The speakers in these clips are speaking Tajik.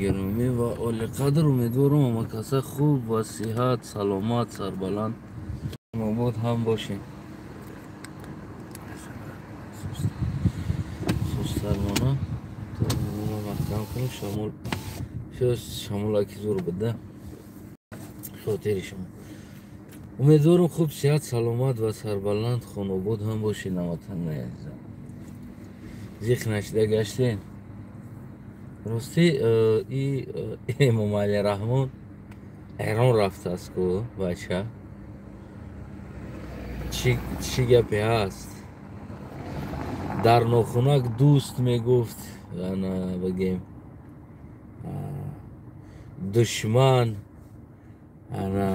Гиромӣ ва олиқадр, умедворам ҳамакаса хуб ва сиҳат, саломат, сарбаланд обод ҳам бошем. Сустармона маҳкам кунем, шамол шамолаки зур буда хотири шумо. Умедворам хуб, сиҳат, саломат ва сарбаланд хонобод ҳам бошед. Ҳамватанони азизам, зиқ нашида гаштем. Рости и Эмомалӣ Раҳмон Эрон рафтааст ку бача. Чӣ гапе ҳаст? Дар нохунак дӯст мегуфт, ана бигем душман, ана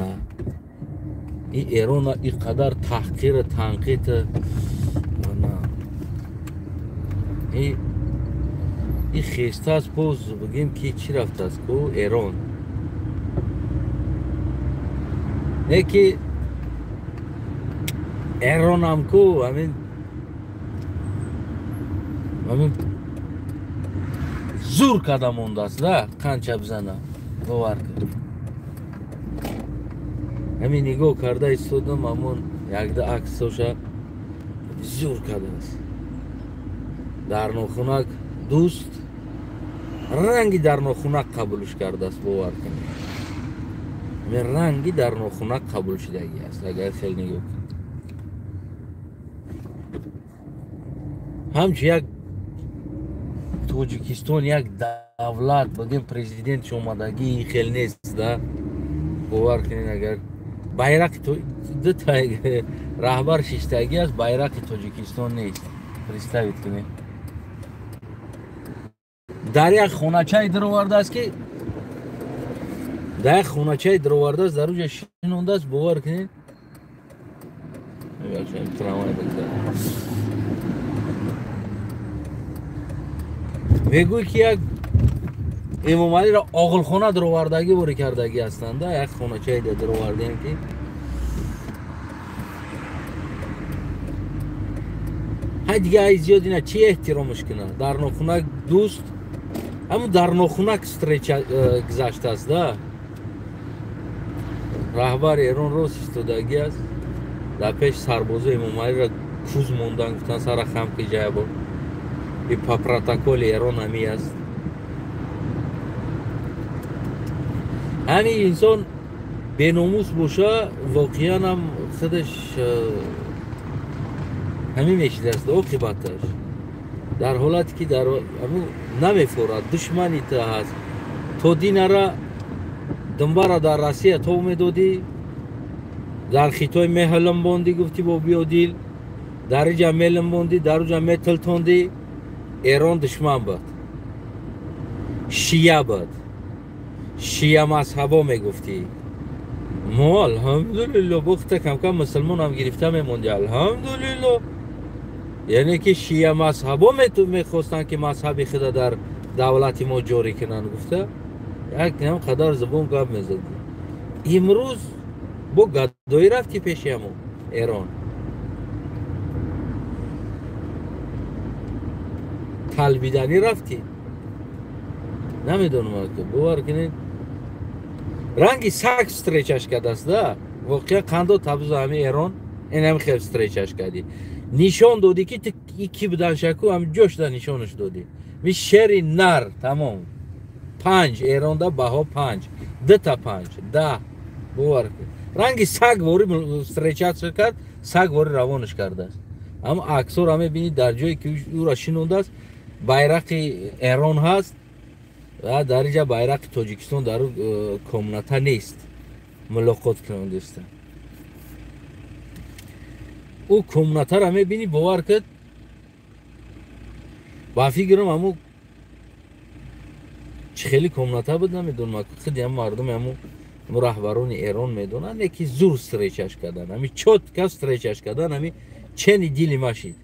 и Эрона и қадар таҳқиру танқид, ана и хестааст, боз бигем ки чӣ рафтааст ку Эрон. Не ки Эронам ку ҳамин зур карда мондааст да, қанча бизана бовар кун. Ҳамин нигоҳ карда истодам, ҳамон якда аксоша зур кардааст. Дар нохунак дӯст ранги дар нохунак қабулш кардааст, бовар кунед. Ҳамин ранги дар нохунак қабул шудагӣ аст, агар хел нигоҳ кунед. Ҳамчун як Тоҷикистон, як давлат, бигем президентш омадагӣ хел нест да, бовар кунед. Агар байрақи дута раҳбар шиштагӣ аст, байрақи Тоҷикистон нест. Представить кунед, дар як хоначае даровардааст ки дар як хоначае даровардааст, дар уҷа шинондааст, бовар кунед. Мегӯй ки як Эмомалиро оғилхона даровардагӣ ворӣ кардагӣ ҳастанд, як хоначае даровардем ки ҳай дига ай зиёд ина чӣ эҳтиромаш кунад. Дар нохунак дӯст ҳамун дар нохунак встреча гузаштааст да. Раҳбари Эрон рост истодагӣ аст, дар пеш сарбозо Эмомалиро куз мондан, гуфтан сара хам ки ҷая бо. И по протоколи Эрон ҳами аст. Ҳамин инсон беномус боша, воқеан ҳам худаш ҳамин мешидааст оқибаташ. Дар ҳолате ки дар намефорад, душмани ту ҳаст. То динара думбара дар Россия тов медодӣ, дар Хитой меҳлмбондӣ, гуфтӣ бо биё дил, дар иҷа мелмбондӣ, дар уҷа метилтондӣ. Эрон душман буд, шия буд, шия мазҳабо мегуфтӣ. Мо алҳамдулилло бухта камкам мусулмонам гирифта мемондӣ, алҳамдулилло. Яъне ки шия мазҳабо мехостанд ки мазҳаби худа дар давлати мо ҷорӣ кунанд, гуфта як қадар забон гап мезадӣ. Имрӯз бо гадоӣ рафтӣ пеши ҳамон Эрон. Талбиданӣ рафтӣ, намедонам, бовар кунед, ранги саг встречаш кардааст да. Воқеан қандо табзу ҳами Эрон инам хел встречаш кардӣ, нишон додӣ ки ту ки будан шаку, ҳам ҷошда нишонаш додӣ. Ми шери нар тамом панҷ Эронда баҳо панҷ, дута панҷ да, бовар кун, ранги саг вори встречаш кард, саг вори равонаш кардааст. Аммо аксора мебинӣ дар ҷое ки ӯра шинондааст байрақи Эрон ҳаст ва дар инҷа байрақи Тоҷикистон дар комната нест. Мулоқот кунам дӯстам, ӯ комнатаро мебинӣ, бовар кун, ба фикрам ҳаму чӣ хеле комната буд, намедонам, худи ҳам мардуми ҳаму раҳбарони Эрон медонанд, яки зур встречаш кардан, ҳами чётко встречаш кардан, ҳами чени дили машид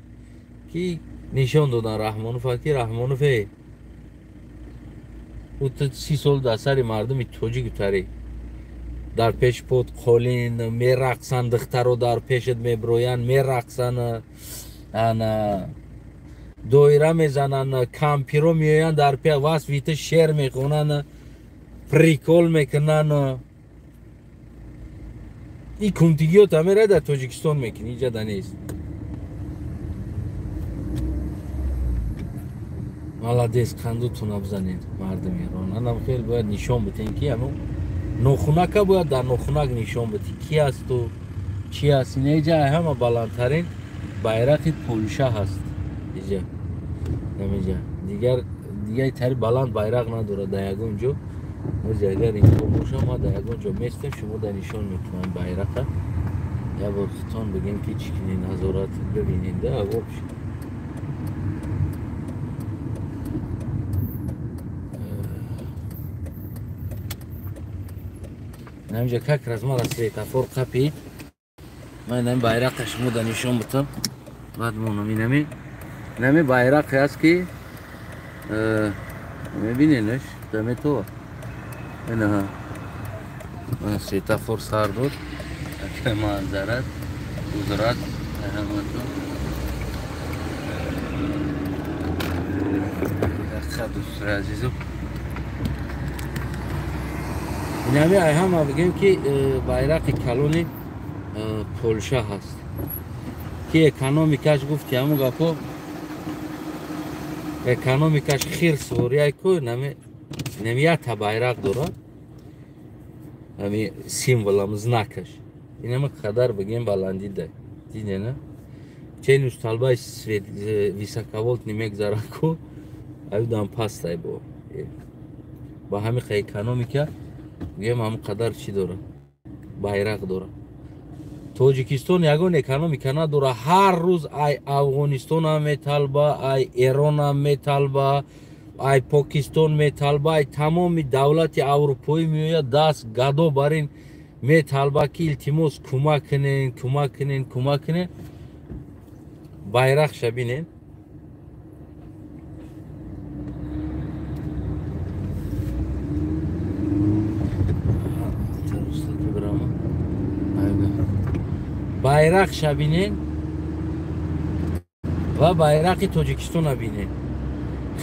ки нишон додан Раҳмонов ки Раҳмонов ӯ ту 30 сол дар сари мардуми тоҷик тарӣ дар пеш под қолин мерақсанд, духтаро дар пешат меброянд, мерақсанд, ана Доира мезананд, кампиро меоянд, дар пе васфи ту шеър мехонанд, прикол мекунанд. Ин кунтигиёта мерай дар Тоҷикистон мекунӣ, иҷада нест. Молодец, қандутуна бизанед, мардуми Эрон. Анам хел бояд нишон битен, ки ҳамон нохунака бояд дар нохунак нишон бити, ки асту чи аст. Инаиҷа ҳама баландтарин байрақи Полша ҳаст. Иҷа намиҷа дигар дигари тари баланд байрақ надорад дар ягон ҷо. Ози агар имкон боша, ма дар ягон ҷо местем, шумо дар нишон мекунам байрақа. Я бор хитон бигем, ки чӣ кунед, назорат бибинед да вообще. Намиҷа как раз мара светофор қапид. Ман инами байрақа шумо да нишон бутам. Баъд монам. Инами байрақе аст, ки мебиненаш, дамето. Инаҳа. Светофор сар дод. Манзарат, узрат, ҳамато. Дӯстои азизу, инами ҳама бигем, ки байрақи калони Полша ҳаст, ки экономикаш, гуфти ҳамун гапо, экономикаш хирс ворияй ку. Нами якта байрақ дорад, ҳами символам, знакаш инама қадар бигем баландӣ да дидена, ченус талбаи свет высоковольтный мегзара ку, аюдам пастай. Бо ба ҳамиқа экономика бигем, ҳамн қадар чӣ дорад, байрақ дорад. Тоҷикистон ягон экономика надора. Ҳар рӯз ай Афғонистонам металба, ай Эронам металба, ай Покистон металба, ай тамоми давлати аврупоӣ меояд, даст гадо бар ин металба, ки илтимос, кӯмак кунен, кӯмак кунен, кӯмак кунен. Байрақша бинен. Байрақша бинен ва байрақи Тоҷикистона бинен,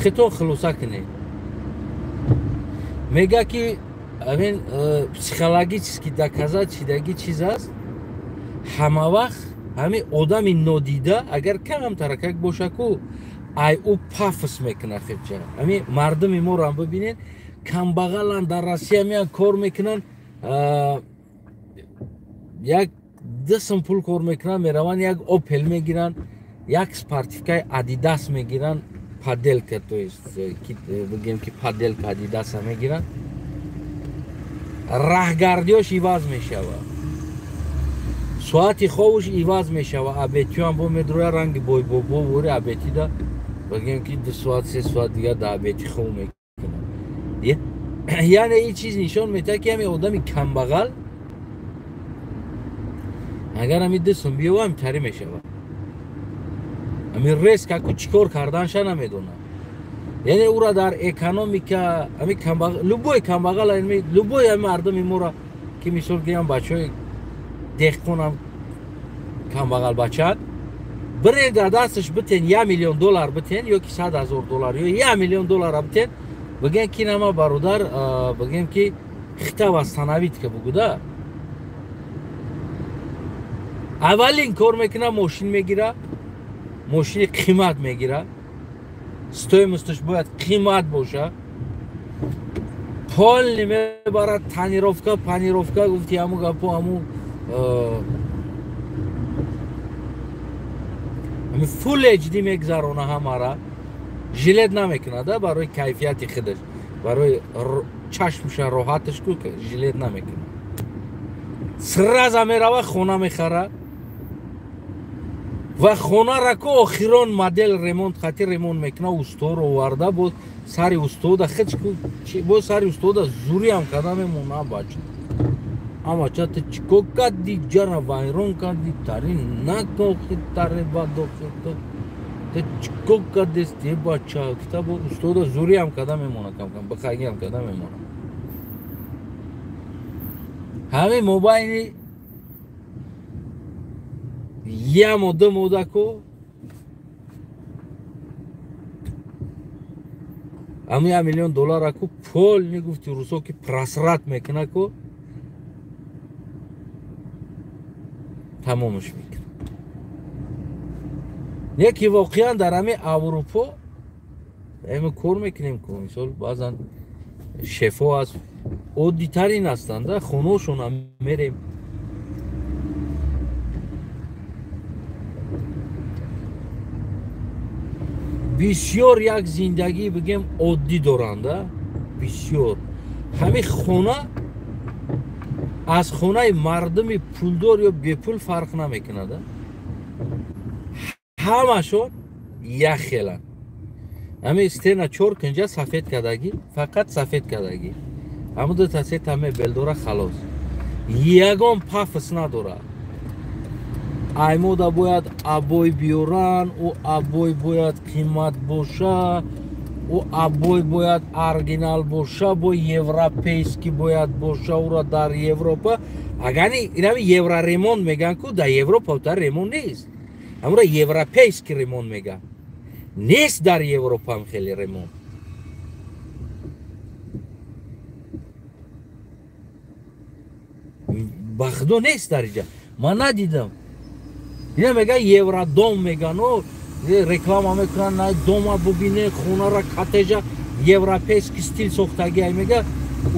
хитон хулоса кунед. Мега, ки амин психологически доказать шидаги чиз аст: ҳама вақт ҳамин одами нодида, агар камтаракак боша ку, ай ӯ пафос мекунад хелча. Ҳамин мардуми моро бибинед, камбағаланд, дар Россия меян, кор мекунанд, як 2 сум пул кор мекунанд, мераванд, як Опел мегиранд, як спортивкаи Адидас мегиранд, подделка, то есть бигем, ки подделка Адидаса мегиранд. Раҳгардиёш иваз мешавад, соати хобуш иваз мешавад, абетиам бо медроя, ранги бойбобо вори абетида, бигем, ки 2 соат, 3 соат дигар да абети хоб мекунад. Яъне ин чиз нишон медиҳад, ки ҳамин одами камбағал агар ҳамин 2 сум биёва, ҳамтарӣ мешавад. Ҳамин резко ку чӣ кор карданша намедонад. Яъне ӯра дар экономика ҳамин камбағал, любой камбағал, любой ҳами мардуми моро, ки мисол гирам, бачаҳои деҳқонам камбағал бачаанд, бирен, дар дасташ битен 1 миллион доллар битен, ё ки 100 000 доллар, ё 1 миллион доллара битен, бигем, ки нама, бародар, бигем, ки хита восстановить ка бугуда, аввалин кор мекуна, мошин мегира, мошини қимат мегира, стоимосташ бояд қимат боша, полный мебарад, тонировка, панировка, гуфти ҳаму гапо, ҳаму full HD мегзарона ҳамара, жалеть намекунада барои кайфияти худаш, барои чашмша роҳаташ ку жалеть намекунад. Сразу мерава, хона мехара ва хонара ку охирон модел ремонт хати ремонт мекуна, усторо оварда, боз сари устода хеч, боз сари устода зуриам карда мемона. Бача, амача, ту чӣ кор кардӣ? Ҷара вайрон кардӣ, тари накохи, тари бадохи, ту чӣ кор кардести, бача? Гуфта, бо устода зуриам карда мемона, камкам бихагиам карда мемона. Ҳамин мобайни як моҳ, 2 моҳда ку. Ҳамун 1 миллион доллара ку пол мегуфти русо ки просрат мекуна ку тамомаш мекунад. Яке воқеан дар ҳамин Аврупо эмо кор мекунем ку мисол баъзан шефо аст оддитарин ҳастанд, хонашонам мерем. Бисёр як зиндагӣ бигем оддӣ доранд, бисёр. Ҳамин хона аз хонаи мардуми пулдор ё бепул фарқ намекунад. Ҳамашон як хеланд. Ҳамин стена чор кунҷа сафед кардагӣ, фақат сафед кардагӣ. Ҳамун дута сета мебел дора, халос. Ягон пафос надорад. Аймода бояд обой биёран, ӯ обой бояд қимат боша, ӯ обой бояд оригинал боша, бо европейский бояд боша, ӯро дар Европа. Агар инами евроремонт меган ку, дар Европа дар ремонт нест. Ҳамуро европейский ремонт меган. Нест дар Европа хеле ремонт. Ба худо нест дар иҷа. Ман надидам. Ина меган евродом меган, реклама мекунанд, на дома бубине, хонара коттеҷа европейский стил сохтагӣ ай мега.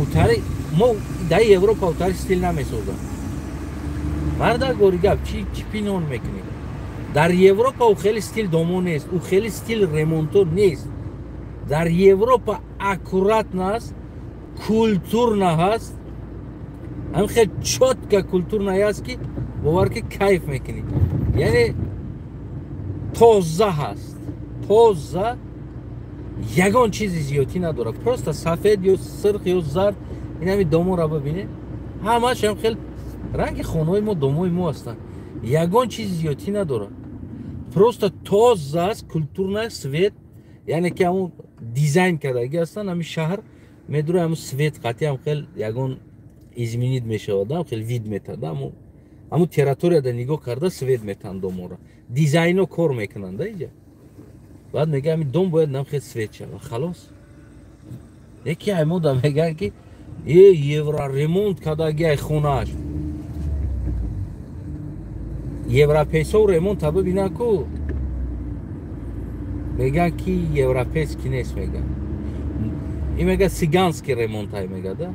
Утари мо дар Европа утари стил намесозанд. Марда гори гап чи пинон мекунӣ? Дар Европа ӯ хеле стил домо нест, ӯ хеле стил ремонто нест. Дар Европа аккуратно аст, культурно ҳаст, ҳам хеле чётко культурно аст ки бовар ки кайф мекунӣ. Яъне тоза ҳаст, тоза, ягон чизи зиёдӣ надорад. Просто сафед ё сирх ё зард. Ин ҳамин доморо бибинед, ҳамааш ҳам хеле ранги хонаҳои мо, домои мо ҳастанд. Ягон чизи зиёдӣ надорад. Просто тоза аст, культурна, свет, яъне ки ҳамун дизайн кардагӣ ҳастанд. Ҳамин шаҳр медура ҳамун свет қатъи ҳам хеле ягон изменид мешавад, ҳам хеле вид метад. Ҳамун территорияда нигоҳ карда свет метанд домора. Дизайно кор мекунанд иҷа. Баъд мега ҳамин дом бояд нам хеле свет шавад. Халос. Яке аймода мегӯянд ки евроремонт кардагӣ ай хонааш. Европейсо ремонта бибинанд ку мегӯянд ки европейский нест, мегӯянд. Ин мега сиганский ремонтай мега, да?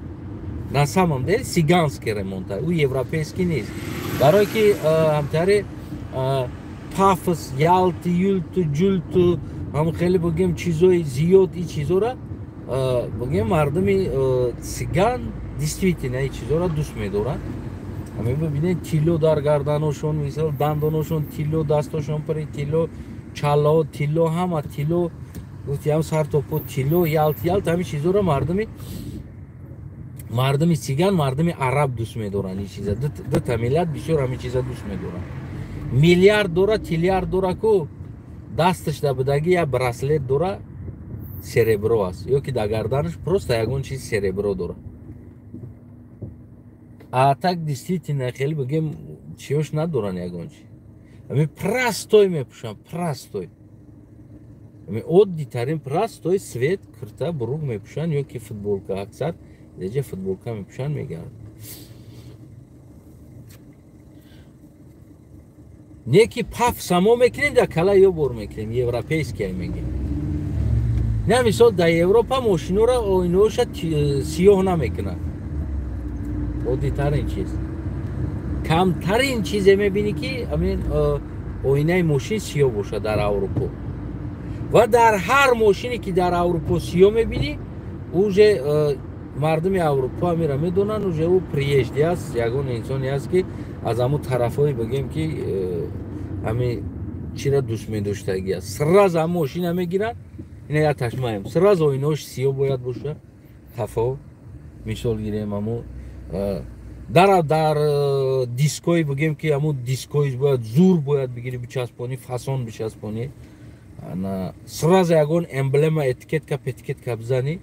На самом деле сиганский ремонтай, ӯ европейский нест. Барое ки ҳамтари пафос, ялти, юлту, ҷулту, ҳам хеле бигем чизои зиёд, и чизора бигем мардуми сиган действительно и чизора дӯст медоранд. Ҳамин бибинед тилло дар гарданошон, мисол дандоношон тилло, дастошон пари тилло, чаллао тилло, ҳама тилло, гуфтиам сар то по тилло, ялт ялт, ҳамин чизора мардуми сиган, мардуми араб дӯст медоранд ин чиза. Дута миллат бисёр ҳамин чиза дӯст медоранд. Миллиард дора, тиллиард дора ку дасташ да будагӣ як браслет дора, серебро аст, ё ки дар гарданаш просто ягон чиз серебро дора. А так действительно хеле бигем чиёш надоранд ягон чи. Ҳамин простой мепӯшанд, простой. Ҳамин оддитарин простой свет кирта бурук мепӯшанд ё ки футболка, аксар деҷа футболка мепӯшанд мегарданд. Не ки паф само мекунем, дар кала ё бор мекунем, европейский мегем. Не мисол дар Европа мошинора оинаоша сиёҳ намекунанд. Оддитарин чиз. Камтарин чизе мебинӣ ки ҳамин оинаи мошин сиёҳ бошад дар Аврупо. Ва дар ҳар мошине ки дар Аврупо сиёҳ мебинӣ, уже мардуми Аврупо ҳамира медонанд, уже ӯ приезжий аст, ягон инсоне аст ки аз ҳамун тарафҳое бигем ки ҳамин чира дӯст медоштагӣ аст. Сразу ҳам мошина мегиранд, ина як ташмаем. Сразу оинаош сиёҳ бояд бошад, хафо. Мисол гирем ҳамун дар дискои бигем ки ҳамун дискои бояд зур бояд бигирӣ, бичаспонӣ, фасон бичаспонӣ. Сразу ягон эмблема, этикетка, петикетка бизанӣ.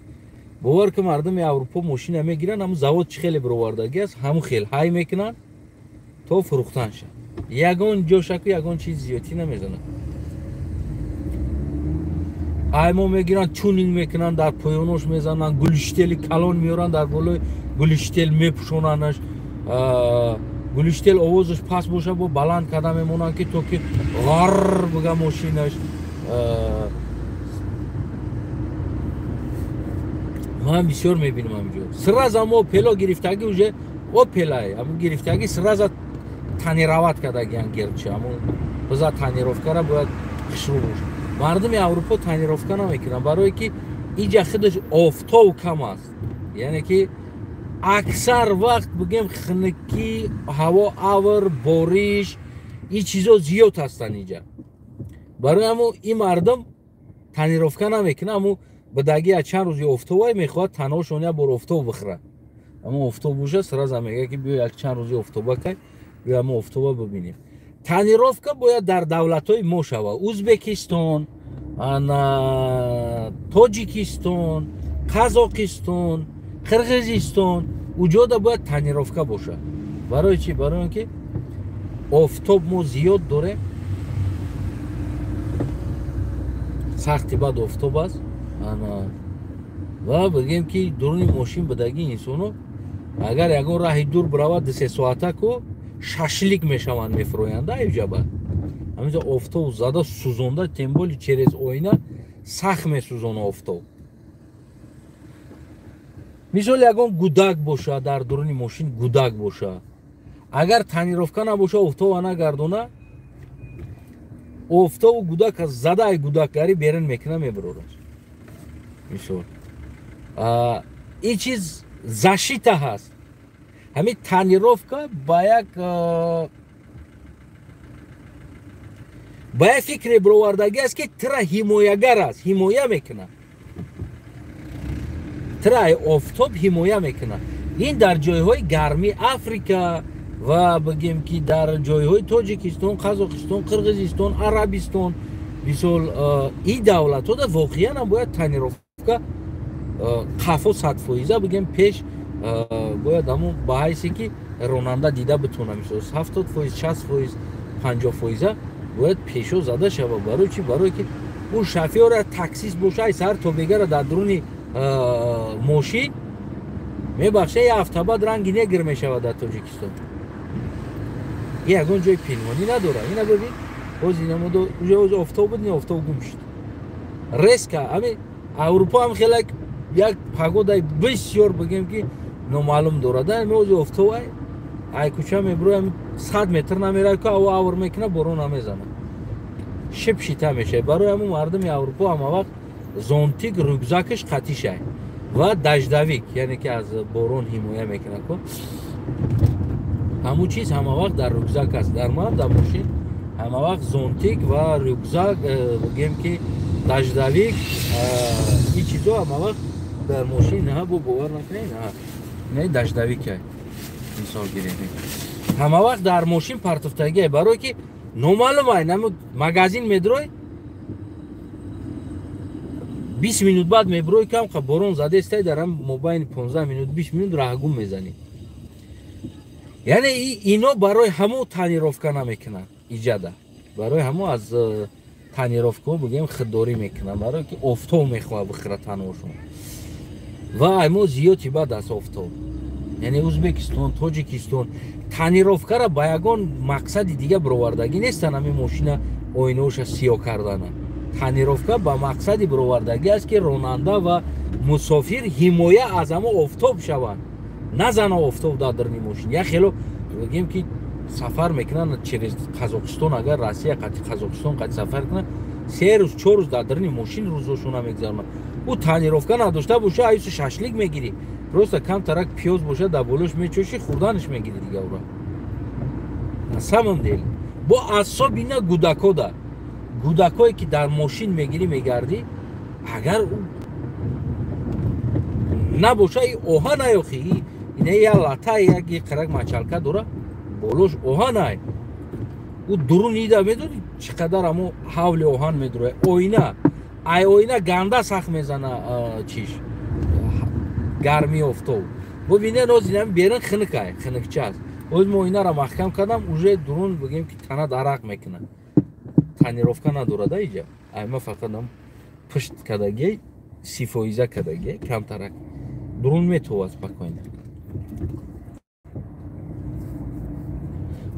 Бовар ки мардуми Аврупо мошина мегиранд, ҳамун завод чӣ хеле бировардагӣ аст, ҳамун хел ҳай мекунанд то фурӯхтан шавад. Ягон ҷошаку ягон чиз зиёдтӣ намезанад. Аймо мегиранд, тюнинг мекунанд, дар поёнош мезананд, гулиштели калон меоранд, дар болои гулиштел мепӯшонандаш. Гулиштел овозаш паст боша, бо баланд карда мемонанд, ки то ки ғар буга мошинаш. Ман бисёр мебинам ҳамҷо. Сразу мо пело гирифтагӣ уже опелай, ҳамун гирифтагӣ сразу тонировать кардагиан герча. Ҳамун биза тонировкара бояд хушрӯ боша. Мардуми Аврупо тонировка намекунанд, барое ки иҷа худаш офтоб кам аст. Яъне ки аксар вақт бигем хунукӣ, ҳаво авр, бориш, ин чизо зиёд ҳастанд иҷа. Барои ҳамун ин мардум тонировка намекунад, ҳамун бадаги аз чанд рӯзи офтобай мехоҳад танҳошон як бор офтоб бихӯрад. Ҳамун офтоб боша, сразу мегӯяд, ки биё як чанд рӯзи офтоба кай, биё ҳамун офтоба бибинем. Тонировка бояд дар давлатҳои мо шавад. Узбекистон, ана Тоҷикистон, Қазоқистон, Қирғизистон, уҷода бояд тонировка бошад. Барои чӣ? Барои он ки офтоб мо зиёд дорем, сахти бад офтоб аст. Ана ва бигем ки дуруни мошин будагӣ инсоно агар ягон раҳи дур биравад, 2-3 соата ку шашлик мешаванд, мефуроянд аҷаба. Ҳаминҷо офтоб зада сӯзонда, тем более через оина сахт месӯзона офтоб. Мисол ягон гудак боша, дар дуруни мошин гудак боша, агар тонировка набоша, офтоба нагардона, офтобу гудак зада ай гудакгарӣ берун мекуна, мебарорад. Мисол ин чиз защита ҳаст. Ҳамин тонировка ба як фикре бировардагӣ аст, ки тира ҳимоягар аст, ҳимоя мекунад, тира офтоб ҳимоя мекунад. Ин дар ҷойҳои гарми Африка ва бигем ки дар ҷойҳои Тоҷикистон, Қазоқистон, Қирғизистон, Арабистон, мисол ин давлатҳода воқеан ҳам бояд тонировка қафо 100% бигем пеш бояд ҳамун ба ҳайсе ки ронанда дида битона, мисол 70%, 60%, 50% бояд пешо зада шавад. Барои чӣ? Барое ки ӯ шофёра таксист боша, ай саҳар то бегара дар дуруни мошин мебахша, як ҳафта баъд ранги негр мешавад дар Тоҷикистон. Ин ягон ҷои пинҳонӣ надорад. Ина бибин, боз инамудо уже оз офтоб буд, ин офтоб гум шуд. Резко ҳамин Аврупо ҳам хеле як погодаи бисёр бигем ки номаълум дорад. Ами ози офтоб ай кӯча мебурои, 100 метр намерад, ку ҳаво авр мекунад, борон намезанад, шиб шита мешавад. Барои ҳамун мардуми Аврупо ҳама вақт зонтик, рюкзакаш қатишай ва дождевик, яъне ки аз борон ҳимоя мекунад. Ку ҳамун чиз ҳама вақт дар рюкзак аст. Дар ман дар мошин ҳама вақт зонтик ва рюкзак, бигем ки дождевик, ин чизо ҳама вақт дар мошин. На, бо бовар накунед, на дождевик мисол гирем, ҳама вақт дар мошин партофтагӣ, барое ки номаълум ай магазин медрой, 20 минут баъд мебурой, камқа борон задестай, дар ҳам мобайни 15 минут 20 минут раҳгум мезанӣ. Яъне ино барои ҳамун тонировка намекунанд иҷада, барои ҳамун аз тонировкаҳо бигем худдорӣ мекунанд, барое ки офтоб мехоҳад бихӯрад танҳошон. Ва мо зиёди бад аст офтоб. Яъне Узбекистон, Тоҷикистон тонировкара ба ягон мақсади дига бировардагӣ нестанд, ҳамин мошина оинаоша сиёҳ кардана. Тонировка ба мақсади бировардагӣ аст, ки ронанда ва мусофир ҳимоя аз ҳамон офтоб шаванд, назана офтоб дар даруни мошин. Як хело бигем ки сафар мекунанд через Қазоқистон, агар Россия қати Қазоқистон қати сафар кунанд, 3 рӯз 4 рӯз дар даруни мошин рӯзошона мегузаронанд. Ӯ тонировка надошта боша, аюсу шашлик мегирӣ, просто камтарак пиёз боша дар болош мечошӣ, хӯрданаш мегирӣ дига ура. На самом деле бо асобина гудакода, гудакое ки дар мошин мегирӣ мегардӣ, агар ӯ набоша, и оҳан аёхи, ина я лата, як қарак мачалка дора, болош оҳан ай, ӯ дурун ида медонӣ чӣ қадар ҳамо ҳавли оҳан медурояд. Оина ай оина ганда сахт мезана, чиш гармии офтоб. Бубине нозинам берун хунукай, хунукча аст. Оз мо оинаро маҳкам кардам, уже дурун бигем ки тана дарақ мекунад. Тонировка надорад иҷа. Ай ма фақат ам Пушт кадаги, 30% кадаги, камтарак. Дурун метовад спокойно.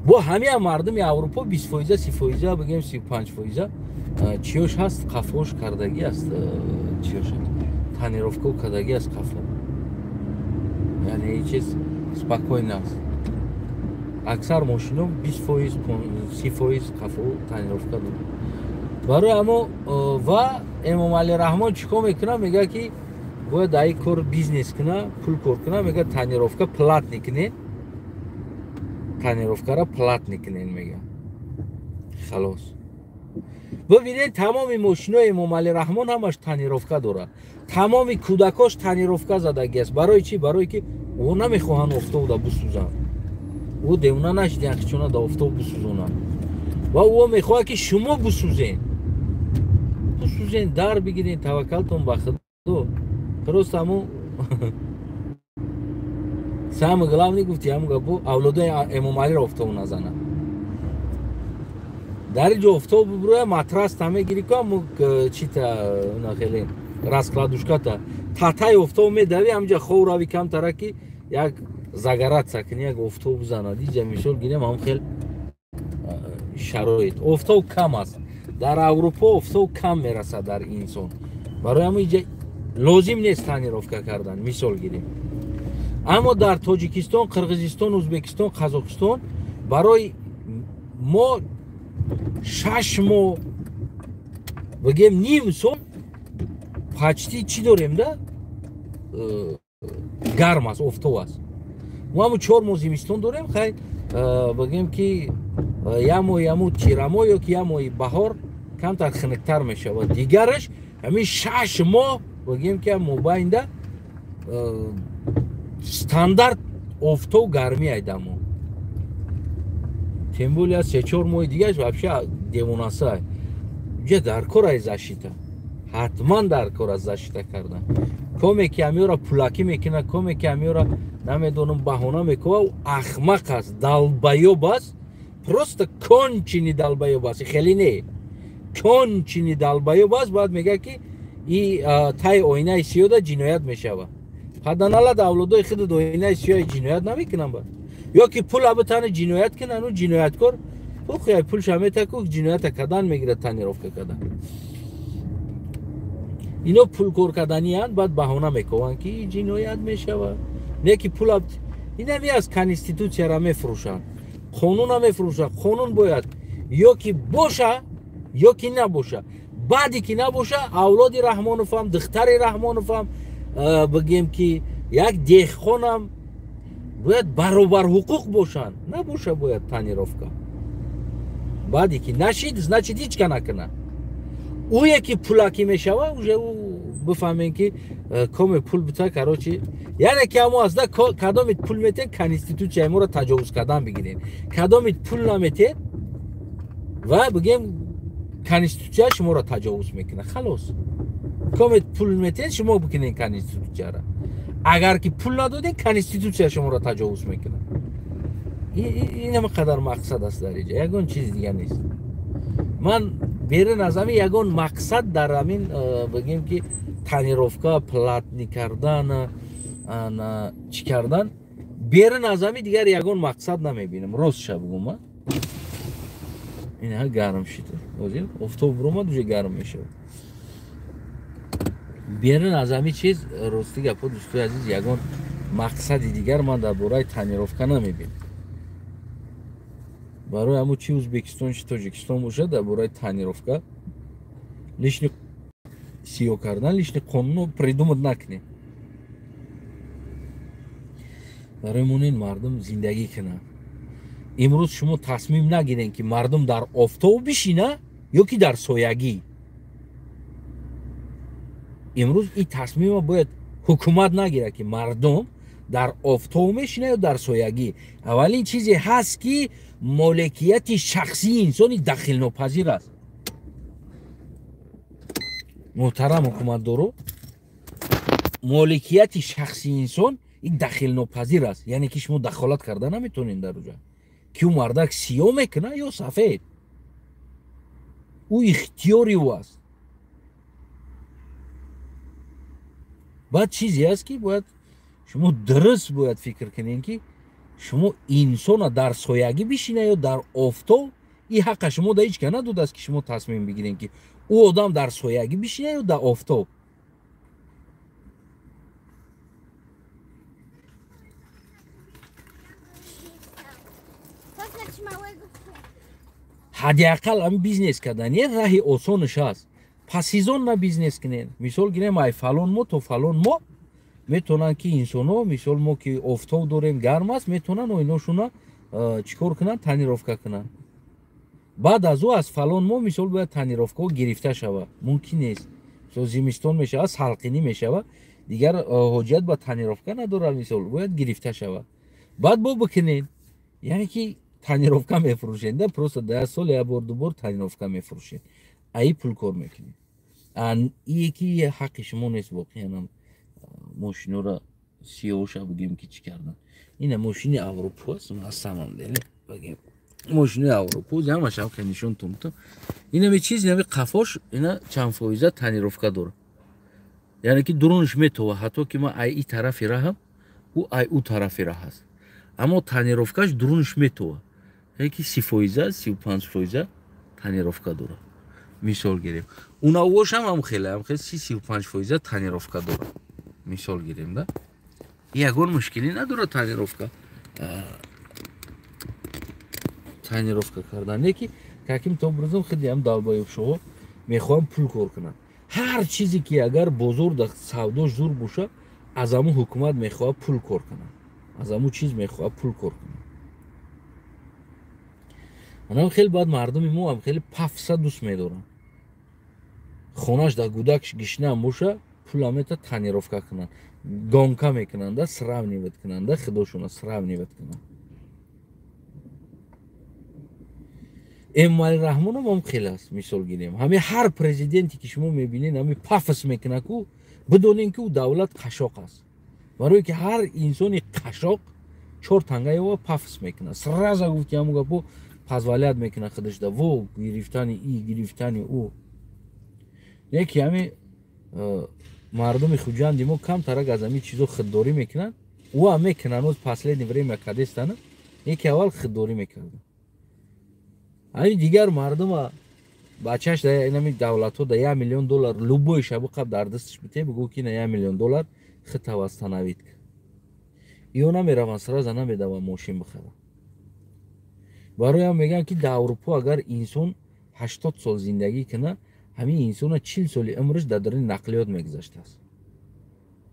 Бо ҳамия мардуми Аврупо 20%, 30%, бигем 35% чиёш ҳаст, қафош кардаги аст, чиёш тонировка кардаги аст қафо. Яъне чиз спокойно аст. Аксар мошино 20%, 30% қафо тонировка дорад. Барои амо ва Эмомалӣ Раҳмон чӣ кор мекунад? Мегӯяд ки бояд дар ин кор бизнес кунад, пул кор кунад. Мегӯяд тонировка платный кунед, тонировкаро платный кунед, мегӯяд. Халос. Бибинед, тамоми мошинои Эмомалӣ Раҳмон ҳамаш тонировка дорад. Тамоми кӯдакош тонировка задагиаст. Барои чӣ? Барое ки ӯ намехоҳанд офтобда бисӯзанд. Ӯ девона нашидиян ки чуна дар офтоб бисӯзонанд. Ва ӯ мехоҳад ки шумо бисӯзен. Бисӯзен, дар бигирен, таваккалтон ба Худо. Просто ҳамун самое главное гуфти ҳамун гапо авлодои Эмомалиро офтоб назанад. Дар ин ҷо офтоб бибурӯя, матрас та мегирӣ ку ҳамун чита на хеле раскладушката татаи офтоб медавӣ, ҳамҷа хов равӣ камтара ки як загораться кунӣ, як офтоб бизанад. Инҷа мисол гирем ҳамун хел шароит. Офтоб кам аст. Дар Аврупо офтоб кам мерасад дар инсон. Барои ҳамун инҷа лозим нест тонировка кардан, мисол гирем. Аммо дар Тоҷикистон, Қирғизистон, Ӯзбекистон, Қазоқистон барои мо 6 моҳ бигем ним сол почти чӣ дорем да? Гарм аст, офтоб аст. Мо ҳамун 4 моҳ зимистон дорем, хай бигем ки як моҳи ҳамун тирамоҳ ё ки як моҳи баҳор камтар хунуктар мешавад. Дигараш ҳамин 6 моҳ бигем ки мобайнда стандарт офтоб гармӣ айдамо. Тем более 3-4 моҳи дигараш вообще девонаса. Ҷа дар кор ай защита. Ҳатман дар кор аст защита кардан. Коме ки ҳамиёра пулакӣ мекунад, коме ки ҳамиёра намедонам баҳона мекунад, ӯ ахмақ аст, долбоёб аст, просто конченый долбоёб аст, хеле не. Конченый долбоёб аст, баъд мегӯяд ки и таи оинаи сиёда ҷиноят мешавад. Паданалад авлодои худат оинаи сиёҳи ҷиноят намекунанд баъд. Ё ки пула битане ҷиноят кунанд, ӯ ҷинояткор пухя пулша метаку ҷиноята кардан мегирад, тонировка кардан. Ино пулкор карданиянд, баъд баҳона мекунанд ки ҷиноят мешавад. Не ки пула инами аз конститутсияра мефурӯшанд, қонуна мефурӯшанд. Қонун бояд ё ки боша ё ки набоша. Баъде ки набоша, авлоди Раҳмоновам, духтари Раҳмоновам, бигем ки як деҳқонам бояд баробар ҳуқуқ бошанд. Набоша бояд тонировка. Баъде ки нашид, значит ҳеҷ ка накунад. Ӯе ки пулакӣ мешава, уже ӯ бифаҳмем ки коме пул бита, короче, яъне ки ҳамо аст да, кадомит пул метед, конститутсияи моро таҷовуз кардан бигиред. Кадомит пул наметед ва бигем конститутсия шуморо таҷовуз мекунад. Халос. Комет пул метед, шумо бикунед конститутсияро. Агар ки пул надодед, конститутсия шуморо таҷовуз мекунад. Ин ҳама қадар мақсад аст дар инҷа, ягон чиз дигар нест. Ман берун аз ҳамин ягон мақсад дар ҳамин бигем ки тонировка, платный кардан, чӣ кардан, берун аз ҳамин дигар ягон мақсад намебинам. Ростша бигӯм, ин гарм шид. Ҳозир офтоб буромад, уже гарм мешавад. Берун аз ҳамин чиз, рости гапо, дӯстои азиз, ягон мақсади дигар ман дар бораи тонировка намебинам. Барои ҳамун чи Ӯзбекистон, чи Тоҷикистон бошад, дар бораи тонировка лишний сиё кардан, лишний қонунро придумать накунем. Барои монен мардум зиндагӣ кунад. Имрӯз шумо тасмим нагирен ки мардум дар офтоб бишина ё ки дар соягӣ. Имрӯз ин тасмима бояд ҳукумат нагирад ки мардум дар офтоб мешина ё дар соягӣ. Аввалин чизе ҳаст ки моликияти шахсии инсони дахилнопазир аст. Муҳтарам ҳукуматдоро, моликияти шахсии инсон ин дахилнопазир аст. Яъне ки шумо дахолат карда наметонед дар уҷа. Ки ӯ мардак сиёҳ мекунад ё сафед, ӯ ихтиёри ӯ аст. Баъд чизе аст, ки бояд шумо дуруст бояд фикр кунед, ки шумо инсона дар соягӣ бишина ё дар офтоб, ин ҳаққа шумо да ҳеҷ ка надодааст, ки шумо тасмим бигиред, ки ӯ одам дар соягӣ бишина ё дар офтоб. Ҳадди ақал ҳами бизнес кардан е раҳи осонаш аст. Пас сезон на бизнес кунед. Мисол гирем, ай фалон моҳ то фалон моҳ метавонанд, ки инсонҳо, мисол мо ки офтоб дорем, гарм аст, метавонанд оиношуна чӣ кор кунанд, тонировка кунанд. Баъд аз ӯ аз фалон моҳ мисол бояд тонировкаҳо гирифта шавад. Мумкин нест. Мисол зимистон мешавад, салқинӣ мешавад, дигар ҳоҷият ба тонировка надорад, мисол бояд гирифта шавад. Баъд бо бикунед, яъне ки тонировка мефурӯшед, да просто дар сол як бор ду бор тонировка мефурӯшед, аи пул кор мекунед. Ие ки ҳаққи шумо нест воқеан мошинора сиёҳша бигем ки чӣ кардан. Ина мошини Аврупо аст, на самом деле бигем мошини Аврупо, ҳамаш ҳам нишон тумту. Инами чиз, инами қафош, ина чанд фоиза тонировка дорад. Яъне ки дурунаш метова, ҳатто ки ман ай и тарафи раҳам, ӯ ай ӯ тарафи раҳ аст. Аммо тонировкаш дурунаш метова. Яъне ки 30%, 35% тонировка дорад. Мисол гирем. Унавош ҳам хеле, ҳам хеле 30-35% тонировка дорад. Мисол гирем, да? Ягон мушкилӣ надорад тонировка. Тонировка кардан. Не ки каким-то образом хеле ҳам долбоёбшоҳо мехоҳанд пул кор кунанд. Ҳар чизе ки агар бозор дар савдош зур бошад, аз ҳамун ҳукумат мехоҳад пул кор кунад. Аз ҳамун чиз мехоҳад пул кор кунад. Анам хеле баъд мардуми мо ҳам хеле пафса дӯст медоранд. Хонаш дар гудакш гишнаам боша, пула мета тонировка кунанд. Гонка мекунанд, сравнивать кунанд, худошона сравнивать кунанд. Эмомалӣ Раҳмонов ҳам хеле аст, мисол гирем. Ҳами ҳар президенте ки шумо мебинед, ҳами пафос мекунад ку, бидонед ки ӯ давлат қашоқ аст. Барое ки ҳар инсони қашоқ чор танга ёва пафос мекунад. Сразу гуфт ки ҳамон гапо позволят мекунад худаш да во гирифтани и, гирифтани ӯ. Яке ҳами мардуми Хуҷанди мо камтарак аз ҳамин чизо худдорӣ мекунанд. Ӯ ҳам мекунанд, оз последнее время кадестана, яке аввал худдорӣ мекарданд. Ҳамин дигар мардума бачаш да инами давлатҳо да 1 миллион доллар любой шабу қаб дар дасташ бите, бигӯ ки на 1 миллион доллар худта восстановить. Ё намераванд, сразу намедаванд мошин бихаранд. Барои ҳам мегӯянд ки дар Аврупо агар инсон 80 сол зиндагӣ кунад, ҳамин инсона 40 соли умраш дар даруни нақлиёт мегузаштааст.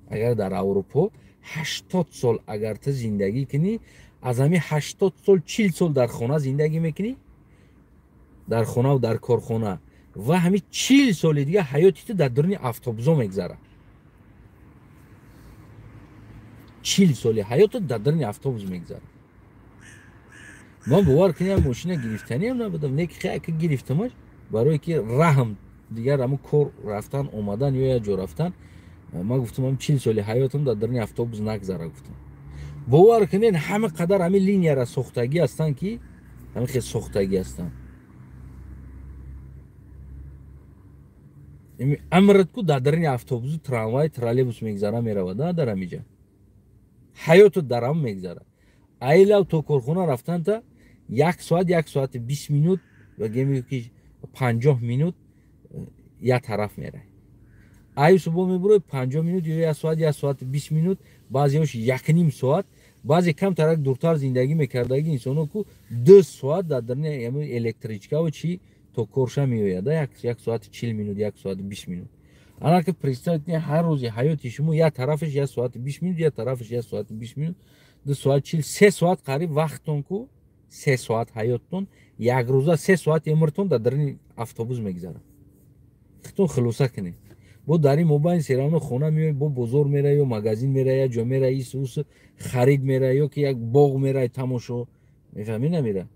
Агар дар Аврупо 80 сол агар ту зиндагӣ кунӣ, аз ҳамин 80 сол 40 сол дар хона зиндагӣ мекунӣ, дар хона ва дар корхона, ва ҳамин 40 соли дига ҳаёти ту дар даруни автобусҳо мегузарад. 40 соли ҳаёту дар даруни автобус мегузарад. Ман бовар кунем, мошина гирифтаниам набудам, не ки хеле гирифтамаш, барое ки раҳм дигар ҳамун кор рафтан, омадан ё як ҷо рафтан, ман гуфтам ҳам 40 соли ҳаётам дар даруни автобус нагзара гуфтам. Бовар кунед, ҳама қадар ҳамин линияра сохтагӣ ҳастанд, ки ҳамин хел сохтагӣ ҳастанд. Амрат ку дар даруни автобусу трамвай, троллейбус мегзара меравад, дар ҳамиҷа. Ҳаёту дар ҳам мегзара. Айлав то корхона рафтанта 1 соат, 1 соати 20 минут ва геми ки 50 минут як тараф мерай. Ай субҳ мебурой 50 минут ё 1 соат, 1 соати 20 минут, баъзеҳош 1.5 соат, баъзе камтарак дуртар зиндагӣ мекардаги инсонҳо ку 2 соат дар даруни электричкаву чи то корша меояд, 1 соати 40 минут, 1 соати 20 минут. Ана ки представить ҳар рӯзи ҳаёти шумо як тарафаш 1 соати 20 минут, як тарафаш 1 соати 20 минут, 2 соат 40, 3 соат қариб вақттон ку, 3 соат ҳаёттон, як рӯза 3 соат умртон дар даруни автобус мегузарад. Худтон хулоса кунед. Бо дар ин мобайн серавно хона меои, бо бозор мерай, ё магазин мерай, ё ҷо мерай, ис ус харид мерай, ё ки як боғ мерай тамошо. Мефаҳмӣ намера?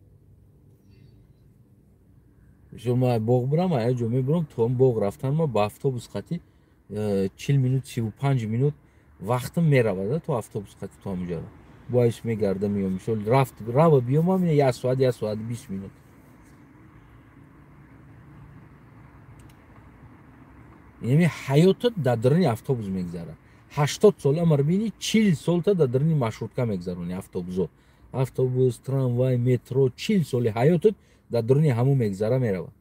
Мисол ман боғ бурам, як ҷо мебурам, то он боғ рафтан ма ба автобус қати 40 минут, 35 минут вақтам меравад, то автобус қати то ҳамонҷо. Боис мегардам меом, мисол рафт, рава биёмам, 1 соат, 1 соат 20 минут. Яъне ҳаётат дар даруни автобус мегузарад. 80 сол амр бини, 40 солта дар даруни маршрутка мегзаронӣ, автобусо, автобус, трамвай, метро. 40 соли ҳаётат дар даруни ҳамун мегзара, меравад.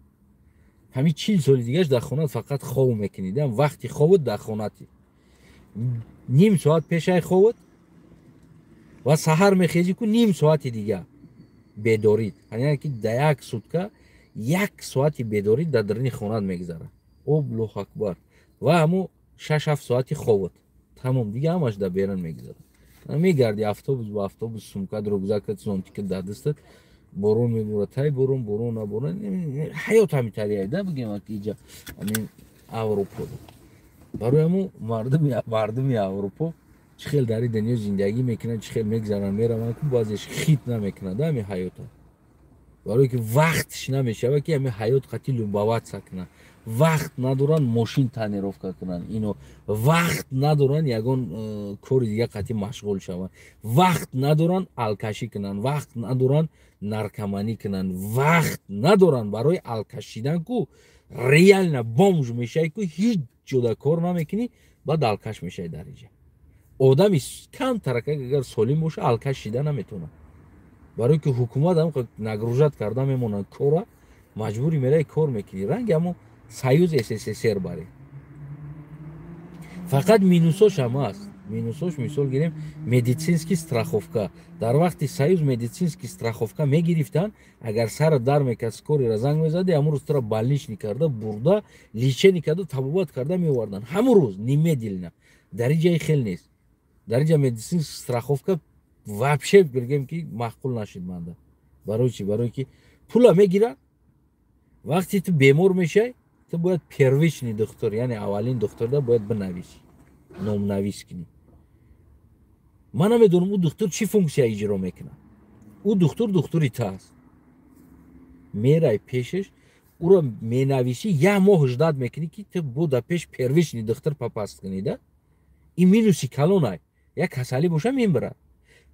Ҳамин 40 соли дигаш дар хонат фақат хов мекунӣ. Вақти ховат дар хонати, ним соат пешай ховат ва саҳар мехезӣ ку, ним соати дига бедорид. Яъне ки да як сутка як соати бедорид дар даруни хонат мегзарад. Аллоҳу акбар! Ва ҳамун 6-7 соати ховат тамом, дига ҳамаш дар берун мегзарад. Мегарди автобус ба автобус, сумкат, рюкзакат, зонтикат дар дастат, борон меборад, тай борон, борон наборон, ҳаёт ҳами тариай да, бигем, иҷа ҳамин Аврупо. Барои ҳамун мардуми Аврупо чӣ хел дар ин дунё зиндагӣ мекунанд, чӣ хел мегзаранд, мераванд ку, баъзеш хит намекунад ҳами ҳаёта, барое ки вақтш намешавад, ки ҳами ҳаёт қатӣ любоваться кунад. Вақт надоранд мошин тонировка кунанд, ино вақт надоранд ягон кори дига қатӣ машғул шаванд, вақт надоранд алкашӣ кунанд, вақт надоранд наркоманӣ кунанд, вақт надоранд барои алкаш шидан ку. Реально бомж мешавӣ ку, ҳеҷ ҷода кор намекунӣ, баъд алкаш мешавӣ. Дар иҷа одами камтарака агар солим боша, алкаш шида наметавонад, барое ки ҳукумат ҳам нагружать карда мемонанд кора, маҷбури мераи, кор мекунӣ. Ранги ҳамо Союз СССР баре. Фақат минусош ҳам аст. Минусош, мисол гирем, медицинский страховка. Дар вақти Союз медицинский страховка мегирифтанд. Агар сара дар мекард, скорыйра занг мезади, ҳамун рӯз тура больничный карда бурда, лечение карда, табобат карда меоварданд ҳамун рӯз, немедленно. Дар ин ҷаи хел нест. Дар инҷа медицинский страховка вообще, бигем, ки маъқул нашид манда. Барои чи? Барое ки пула мегиранд. Вақте ту бемор мешавӣ, ту бояд первичный духтур, яъне аввалин духтурда бояд бинависӣ, номнавис кунӣ. Ман намедонам, ӯ духтур чӣ функсия иҷро мекунад. Ӯ духтур духтури ту аст. Мерай пешаш, ӯро менависӣ, як моҳ ждать мекунӣ, ки ту бо да пеш первичный духтур попасть кунӣ да. Ин минуси калонай. Як касалӣ боша, мебарад.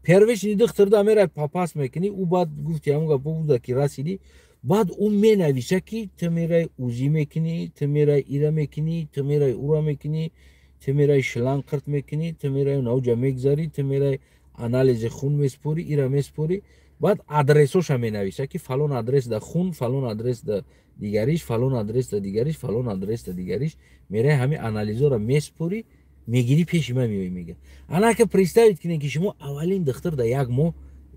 Первичный духтурда мерай, попасть мекунӣ, ӯ баъд гуфти ҳамон гапо буда, ки расидӣ, баъд ӯ менависа, ки ту мерай УЗИ мекунӣ, ту мерай ира мекунӣ, ту мерай ура мекунӣ, ту мерай шланг қирт мекунӣ, ту мерай навҷа мегзарӣ, ту мерай анализи хун меспорӣ, ира меспорӣ. Баъд адресоша менависа, ки фалон адрес да хун, фалон адрес да дигариш, фалон адрес да дигариш, фалон адрес да дигариш. Мерай, ҳамин анализоро меспорӣ, мегирӣ, пеши ман меоӣ. Мега, анака представить кунед, ки шумо аввалин духтур да як моҳ,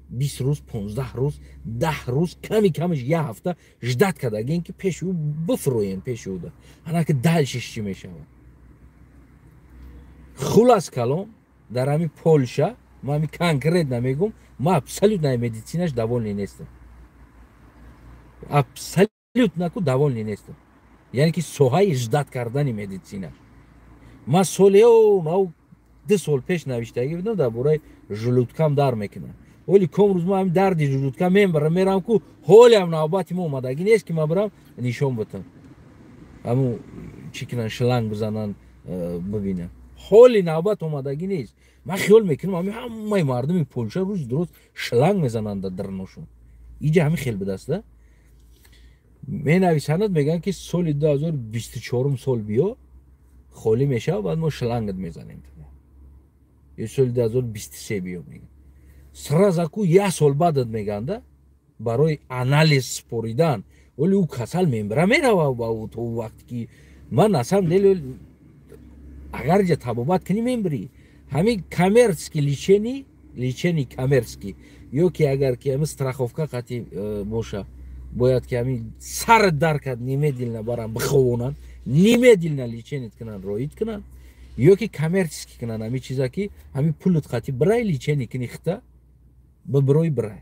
20 рӯз, 15 рӯз, 10 рӯз, ками камаш як ҳафта ждать кардагем, ки пеши ӯ бифурӯем, пеши ӯ да. Анака дальшеш чӣ мешавад? Хулас калом, дар ҳамин Полша, ман ҳамин конкретно мегӯм, ман абсолютно медицинаш довольный нестам, абсолютно ку довольный нестам. Яъне ки соҳаи ждать кардани медицинаш. Ман соли нав, 2 сол пеш навиштагӣ будам дар бораи желудкам дар мекунам. Оли ком рӯз ма ҳамин дарди желудка мебарам, мерам ку, ҳолиам навбати мо омадагӣ нест, ки ман барам нишон бутам, ҳамун чӣ кунан, шланг бизананд, бибинам. Ҳоли навбат омадагӣ нест. Ман хиёл мекунам, ҳами ҳамаи мардуми Полша рӯзи дуруст шланг мезананд дар дарношон. Иҷа ҳамин хел будаст да. Менависанад, мегӯянд, ки соли 2024-ум сол биё, холӣ мешавад, баъд мо шлангат мезанем. Ё соли 2023 биё, мегӯянд. Сразу ку як сол баъдат мегӯянд да барои анализ споридан. Оли ӯ касал мембира, мерава ба то вақте ки ман на самом деле агар иҷа табобат кунӣ, мембирӣ. Ҳамин коммерческий лечение, лечение коммерческий, ё ки агар ки ҳамин страховка қатӣ боша, бояд ки ҳамин сар дар кард, немедленно барам биховонанд, немедленно лечение кунанд, роид кунанд, ё ки коммерческий кунанд ҳамин чиза, ки ҳамин пулут қатӣ бирай, лечение кунӣ, хита бибирои, бирай.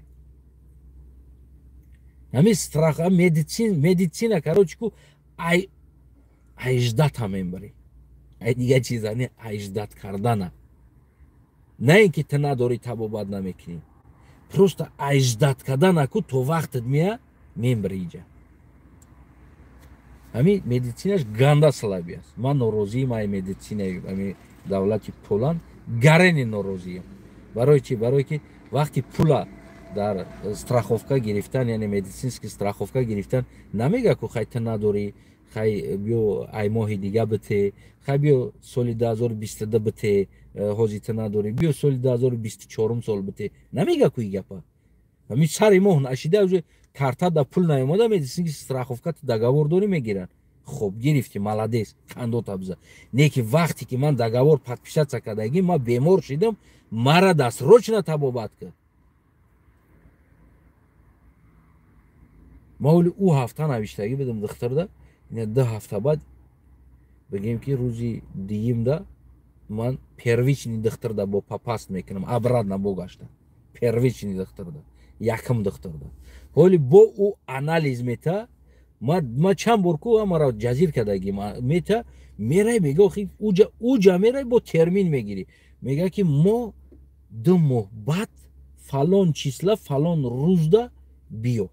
Ҳамин страх медицина, короче, ку ай ждать ҳам мебарӣ, ай дигар чиза не, ай ждать кардана. На ин ки ту надорӣ, табобат намекунӣ, просто ай ждать кардана ку, то вақтат мея, мембари. Иҷа ҳамин медицинаш ганда слабый аст. Ман норозиим ай медицинаи ҳамин давлати Поланд, гарени норозиям. Барои чи? Барое ки вақти пула дар страховка гирифтан, яъне медицинский страховка гирифтан, намега ку хай ту надорӣ. Хай биё ай моҳи дига бите, хай биё соли 2022 бите, ҳозир ту надорӣ, биё соли 2024 сол бите. Намега ку и гапа. Ҳамин сари моҳ нашида уже карта да пул наомада, медицинский страховка ту договор дорӣ, мегиранд. Хоб гирифти, молодец, қандота биза. Не ки вақте ки ман договор подписаться кардагӣ, ман бемор шидам, мара дасрочно табобат кард. Ма оли ӯ ҳафта навиштагӣ бидам духтарда, ина 2 ҳафта баъд бигем ки рӯзи дуюмда ман первичный духтарда бо попаст мекунам, обратно богашта. Первичный духтарда, якм духтарда. Ҳоли бо ӯ анализ мета, ма чанд бор ку мара ҷазир кардагӣ мета, мерай мега охи уҷа мерай бо термин мегирӣ. Мега ки мо 2 моҳ баъд фалон числа фалон рӯзда биё.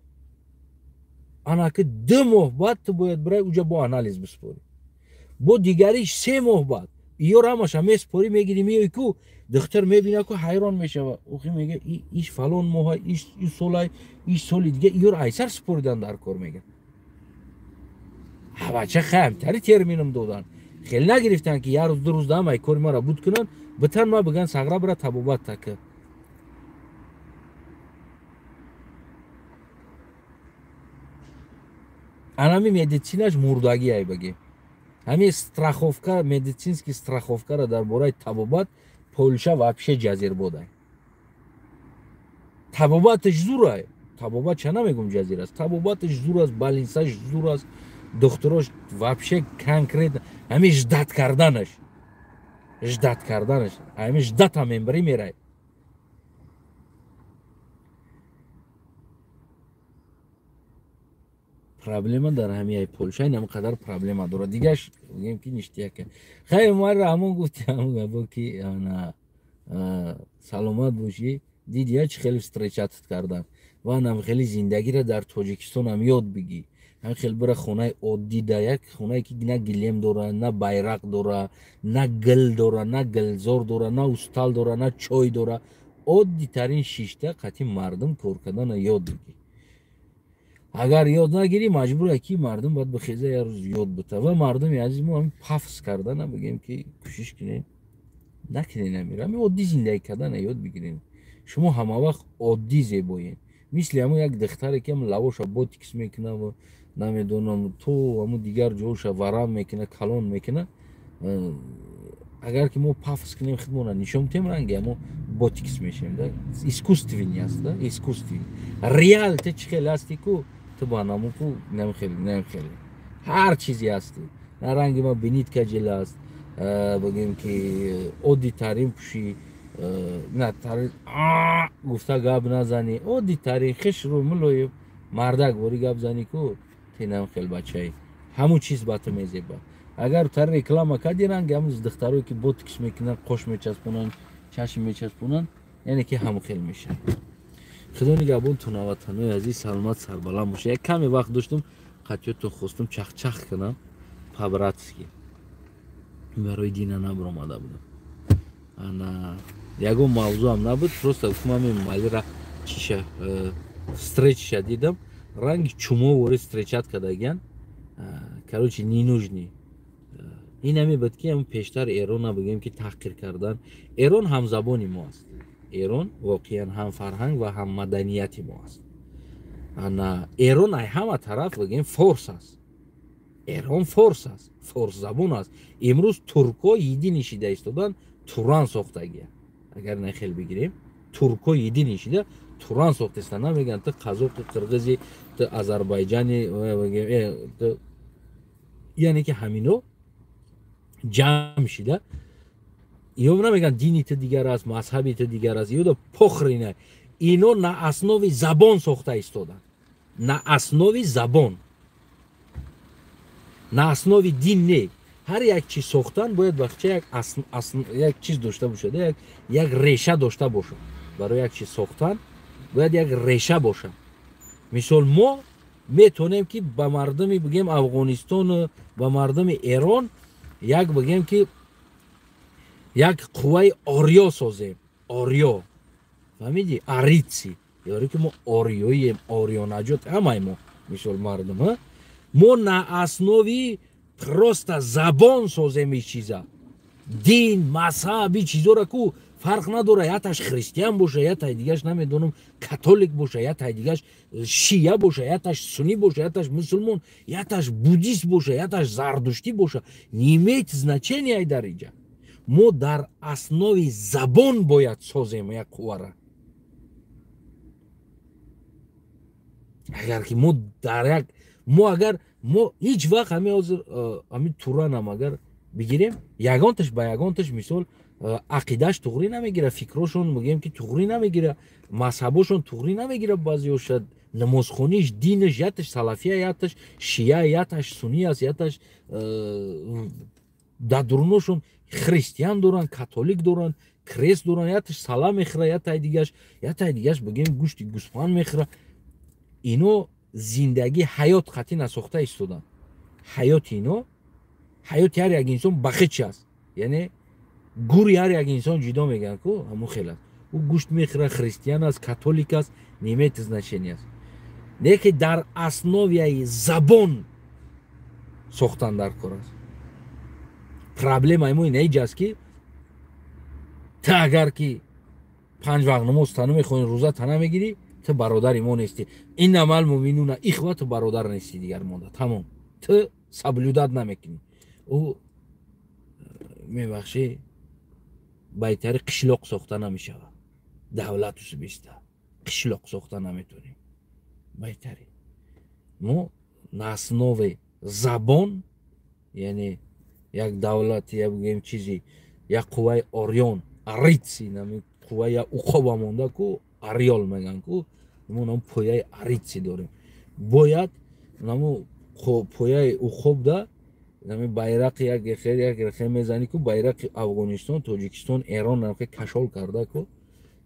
Ана ки 2 моҳ баъд ту бояд бирай уҷа бо анализ биспорӣ. Бо дигариш 3 моҳ баъд иёр ҳамаша меспорӣ, мегирӣ, меои ку духтар мебина ку ҳайрон мешава. Охи мега иш фалон моҳа, иш солай, иш соли дига иёр айсар споридан дар кор мега. Ҳавача хамтари терминам додан. Хеле нагирифтан ки як рӯз ду рӯз даам ай кори мара буд кунан, битан ма биган сағра бира табобат така. Анами медицинаш мурдагӣ ай баги. Ҳамин страховка, медицинский страховкара дар бораи табобат Полша вообще ҷазир бодай. Табобаташ зур ай. Табобат ча намегум ҷазир аст. Табобаташ зур аст, балинсаш зур аст, духтурош вообще конкретно ҳамин ждат карданаш. Ждат карданаш. Ҳамин ждата мембри мерай. Проблема дар ҳамияи Полша ин қадар проблема дорад. Дигаш гӯем ки ништияка. Хайр, мара ҳамон гуфти, ҳамон гапо ки ана саломат бошӣ, дидия чӣ хеле встречатат кардан ва анам хеле зиндагиро дар Тоҷикистон ҳам ёд бигӣ. Ҳам хел бира хонаи оддӣ да як хонае ки на гилем дора, на байрақ дора, на гил дора, на гилзор дора, на устал дора, на чой дора. Оддитарин шишта қатъи мардум кор кардана ёд бигӣ. Агар ёд нагирӣ, маҷбур ки мардум бояд бихеза як рӯз ёд бита. Ва мардуми азиз мо ҳамин пафс кардана бигем ки кӯшиш кунем, накунем амир. Ҳамин оддӣ зиндагӣ кардана ёд бигирем. Шумо ҳама вақт оддӣ зебоед. Мисли ҳамон як духтаре ки ҳам лавоша ботикс мекунад ва намедонам то ҳамон дигар ҷоша варам мекунад, калон мекунад. Агар ки мо пафс кунем, худмона нишон тем ранги ҳамо ботикс мешем, да? Искусственный аст, да? Искусственный. Реал те чӣ хел ҳасти ку? Ту ба намуку намхели, намхели. Ҳар чизе ҳасти. На ранги ма бинит каҷел аст, бигем ки оддитарин пӯшӣ, на тари гуфта гап назанӣ, оддитарин хишру мулоим мардак вори гап занӣ ку, те намхел бачаи. Ҳамун чиз ба ту мезеба. Агар тари реклама кардӣ, ранги ҳамун духтарое ки ботикс мекунанд, қош мечаспонанд, чашм мечаспонанд, яъне ки ҳамун хел мешавад. Худо нигаҳбон тун ватанои азиз, саломат сарбаланд бошед. Як каме вақт доштам, қатъиётон хостам чахчах кунам по-братски. Барои дина набаромада будам. Ана ягон мавзӯам набуд, просто гуфтам ҳамин малира чиша встречаша дидам, ранги чумо вори встречат кардагиян. Короче, ненужный. Ин ҳаме буд ки ҳам пештар Эрона бигем ки таҳқир кардан. Эрон ҳамзабони мо аст. Эрон воқеан ҳам фарҳанг ва ҳам маданияти мо аст. Ана Эрон ай ҳама тараф бигем форс аст. Эрон форс аст, форсзабон аст. Имрӯз туркҳо едини шида истодан, Туран сохтагия. Агар на хел бигирем, туркҳо едини шида Туран сохтаистанд. Намегӯянд ту қазоқи, қирғизи, ту азарбайҷани, ту, яъне ки ҳамино ҷамъ шида. Иё намегӯянд дини ту дигар аст, мазҳаби ту дигар аст. Иё да похрина. Ино на основи забон сохта истоданд. На основи забон. На основи дин не. Ҳар як чиз сохтан бояд бахча як чиз дошта бошад, як реша дошта бошад. Барои як чиз сохтан бояд як реша бошад. Мисол мо метонем ки ба мардуми бигем Афғонистон, ба мардуми Эрон як бигем ки як қувваи ориё созем. Ориё. Фаҳмидӣ? Арици. Ёре ки мо ориёием, ориёнаҷот ҳамаи мо, мисол мардум, ҳа? Мо на основи просто забон созем ин чиза. Дин, мазҳаб, ин чизора ку фарқ надора, яташ христиан боша, ятай дигаш намедонам католик боша, ятай дигаш шия боша, яташ сунни боша, яташ мусулмон, яташ буддист боша, яташ зардуштӣ боша, не имеет значения дар инҷа. Мо дар основи забон бояд созем як қуввара. Агар ки мо дар як мо агар мо ҳеҷ вақт ҳамин ҳозир ҳамин туранам агар бигирем, ягонташ ба ягонташ мисол ақидаш туғрӣ намегира, фикрошон мегӯем ки туғрӣ намегира, мазҳабошон туғрӣ намегира, баъзеоша намозхониш, динаш яташ салафия, яташ шия, яташ сунни аст, яташ дар дуруношон христиан доранд, католик доранд, крест доранд, яташ сала мехӯра, ятай дигаш бигӯем гӯшти гӯсфанд мехӯра. Ино зиндагӣ ҳаёт қатъӣ насохта истоданд. Ҳаёти ино, ҳаёти ҳар як инсон ба хеч аст, яъне гури ҳар як инсон ҷудо мегӯянд ку, ҳамун хел аст. Ӯ гӯшт мехӯра, христиан аст, католик аст, не имеет значения аст. Леки дар основияи забон сохтан дар кор аст. Проблемаи мо инаиҷ аст, ки ту агар ки панҷ вақт намоз та намехонӣ, рӯза та намегирӣ, ту бародари мо нестӣ. Иннамал муъминуна ихва, ту бародар нестӣ дигар монда, тамом. Ту соблюдать намекунӣ. Ӯ мебахшӣ, байтари қишлоқ сохта намешавад. Давлату беста қишлоқ сохта наметонем. Байтари мо на основе забон, яъне як давлат, я бигӯем чизи, як қувваи орён, аритси, нами қувваи як уқоба монда ку, ариол мегӯянд ку, мо нам пояи аритси дорем. Бояд наму пояи уқобда нами байрақи як хел, як хел мезанӣ ку, байрақи Афғонистон, Тоҷикистон, Эрон намхе кашол карда ку,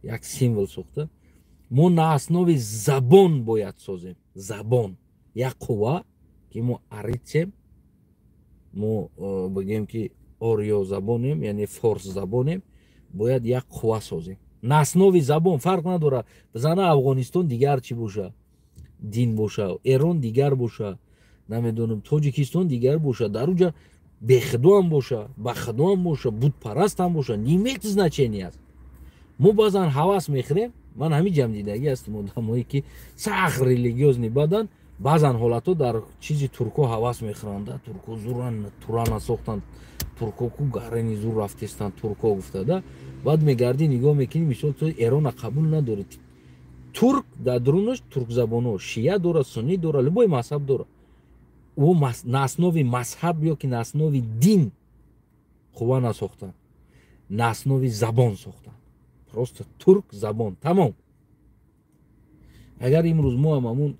як символ сохта. Мо на основи забон бояд созем. Забон як қувва ки мо аритсем, мо бигӯем ки ориё забонем, яъне форс забонем, бояд як қувва созем. На основи забон фарқ надорад. Зана Афғонистон дигар чӣ боша, дин боша, Эрон дигар боша, намедонам Тоҷикистон дигар боша, дар уҷа бехудоам боша, бахудоам боша, бутпарастам боша, не имеет значения аст. Мо баъзан ҳавас мехӯрем, ман ҳамин ҷамъ дидагӣ ҳастам одамое ки сахт религиозный бадан, баъзан ҳолатҳо дар чизи турко ҳавас мехӯранд, турко зуран турана сохтанд, турко ку гарени зур рафтестанд, турко гуфтада. Баъд мегардӣ нигоҳ мекунӣ, мисол ту Эрона қабул надорӣ. Турк дар дурунаш туркзабоно шия дора, суннӣ дора, любой мазҳаб дора. Ӯ на основи мазҳаб ё ки на основи дин қувва насохтанд, на основи забон сохтанд. Просто турк забон, тамом. Агар имрӯз мо ҳам ҳамун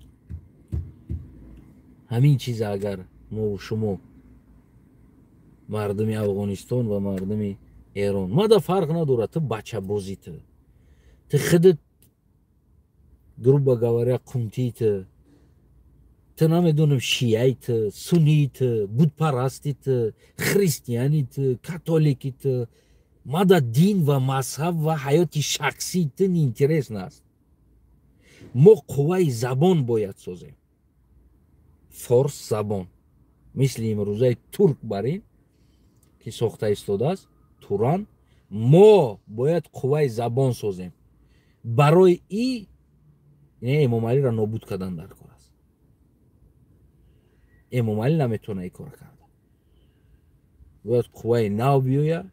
ҳамин чиза, агар мо шумо мардуми Афғонистон ва мардуми Эрон, мада фарқ надорад, ту бачабозӣ, ту худат грубо говоря қумтӣ, ту намедонам шияи, ту суннии, ту бутпарасти, ту христиани, ту католики, ту мада дин ва мазҳаб ва ҳаёти шахсии ту неинтересно аст. Мо қувваи забон бояд созем. Форс забон, мисли имрӯзаи турк бар ин ки сохта истодааст Туран, мо бояд қувваи забон созем. Барои и Эмомалиро нобуд кардан дар кор аст. Эмомалӣ наметавона ин кора карда. Бояд қувваи нав биёяд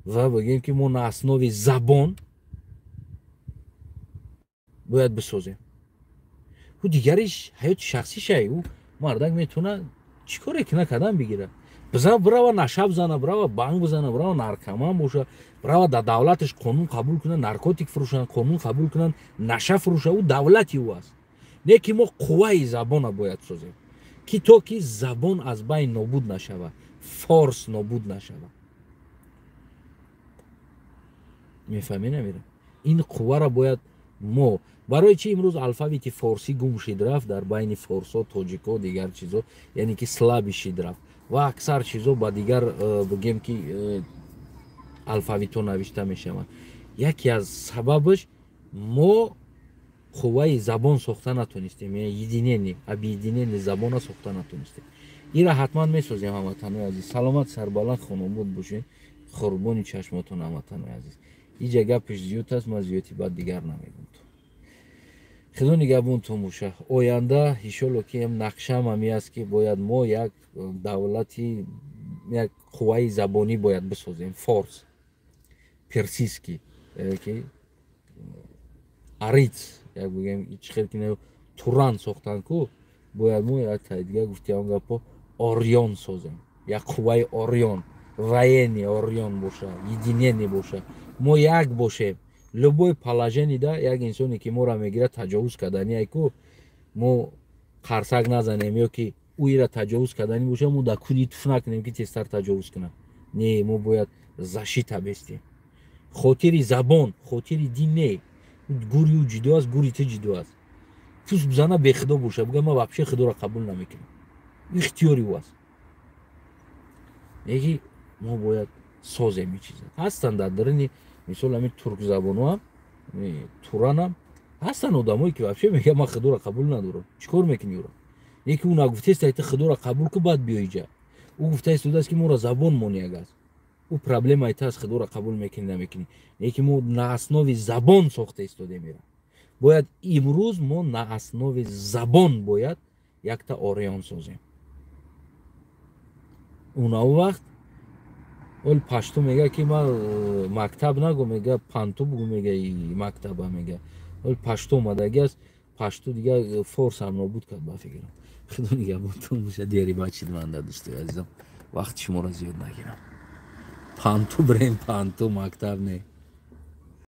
ва бигӯем ки мо на основи забон бояд бисозем. Ӯ дигариш ҳаёти шахсишай, ӯ мардак метавона чӣ коре ки накардан бигирад. Бизан бирава наша бизана, бирава банк бизана, бирава наркоман боша, бирава дар давлаташ қонун қабул кунанд, наркотик фурӯшанд, қонун қабул кунанд, наша фурӯша, ӯ давлати ӯ аст. Не ки мо қувваи забона бояд созем, ки то ки забон аз байн нобуд нашава, форс нобуд нашава. Мефаҳмӣ намира? Ин қувваро бояд мо. Барои чи имрӯз алфавити форсӣ гум шид рафт дар байни форсо, тоҷико, дигар чизо, яъне ки слаби шид рафт ва аксар чизо ба дигар бигем ки алфавитҳо навишта мешаванд. Яке аз сабабаш мо Қувваи забон сохта натонистем, единение, объединение забона сохта натонистем. Ира ҳатман месозем. Ҳамватанои азиз, саломат, сарбаланд, хонобод бошед. Қурбони чашмотон, ҳамватанои азиз. Иҷа гапиш зиёд аст, ман зиёдти баъд дигар намегум. Худо нигаҳбонтон боша. Оянда, иншолло, ки нақшаам ҳами аст, ки бояд мо як давлати, як қувваи забонӣ бояд бисозем, форс, персидский, ки ариц як бигем, чӣ хел ки Туран сохтан ку, бояд мо як таи дига гуфти он гапо Орион созем, як қувваи Орион, военный Орион боша, единение боша, мо як бошем. Любой положение да як инсоне ки моро мегирад таҷовуз кардани айку, мо қарсак назанем, ё ки ӯ ира таҷовуз карданӣ боша, мо дар куни туф накунем, ки тезтар таҷовуз кунад. Не, мо бояд защита бестем хотири забон, хотири дин не. Гури ӯ ҷидо аст, гури ту ҷидо аст. Пус бизана, бехудо боша, буга ман вообще худоро қабул намекунам, ихтиёри ӯ аст. Неки мо бояд созем. И чиза ҳастанд дар дарини, мисол, ҳамин туркзабонуам, туранам ҳастанд одамое, ки вообще мегӯяд: «Ман худоро қабул надорам». Чӣ кор мекунӣ ӯро? Неки ӯ нагуфтест: «Айта худоро қабул ку, баъд биё иҷа». Ӯ гуфта истодааст, ки моро забон монеаг аст. Ӯ проблема айта аст, худоро қабул мекунӣ, намекунӣ. Неки мо на основе забон сохта истодем ира. Бояд имрӯз мо на основе забон бояд якта Орион созем. Уна вақт ол пашту мега, ки ма мактаб нагу, мега, панту бугу, мега, мактаба мега. Ол пашту омадаги аст, пашту дига форсам нобуд кард, ба фикрам. Худо нигаҳбонтон боша. Дери бачид манда, дӯстои азизам, вақти шуморо зиёд нагирам. Панту брем, панту, мактаб не.